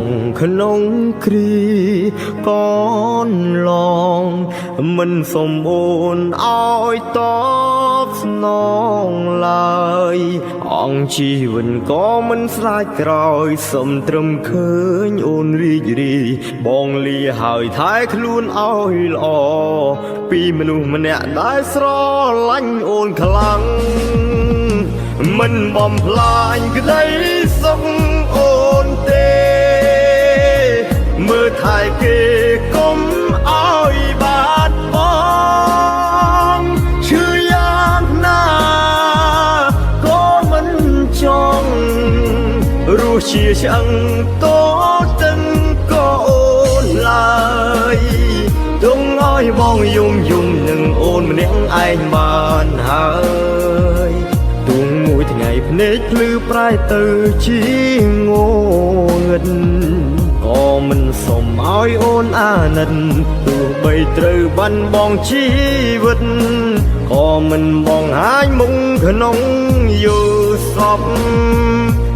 ងក្នុងគ្រីកនឡងមិនសុំអូនឲ្យតបស្នងឡើយ អង្គជីវិនក៏មិនស្លាចក្រោយ សុំត្រឹមឃើញអូនរីករាយបងលាហើយថែខ្លួនឲ្យល្អពីមនុស្សម្នាក់ដែលស្រឡាញ់អូនខ្លាំង មិនបំផ្លាញក្តីសុខអូនទេ មើលថែគេកុំឲ្យបាត់បង់ឈឺយ៉ាងណាក៏មិនចង់រស់ជាឆ្អឹងតទឹងក៏អូនឡើយទុំឲ្យបងយំយំនឹងអូនម្នាក់ឯងបានហើយ ទួងមួយថ្ងៃភ្នែកភ្លឺប្រែទៅជាងងឹតក៏មិនសុំឲ្យអូនអាណិតទោះបីត្រូវបាន់បងជីវិតក៏មិនបងហាញមុខក្នុងយល់សព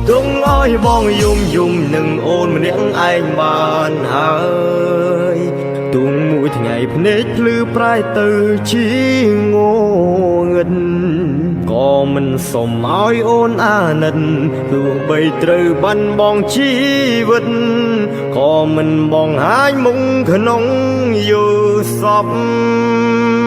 ទុំឲ្យបងយំយំនឹងអូនម្នាក់ឯងបានហើយទួងមួយថ្ងៃភ្នែកភ្លឺប្រែទៅជាងងឹតក៏មិនសុំឲ្យអូនអាណិតទោះបីត្រូវបាន់បងជីវិតក៏មិនបងហាញមុខក្នុងយល់សព។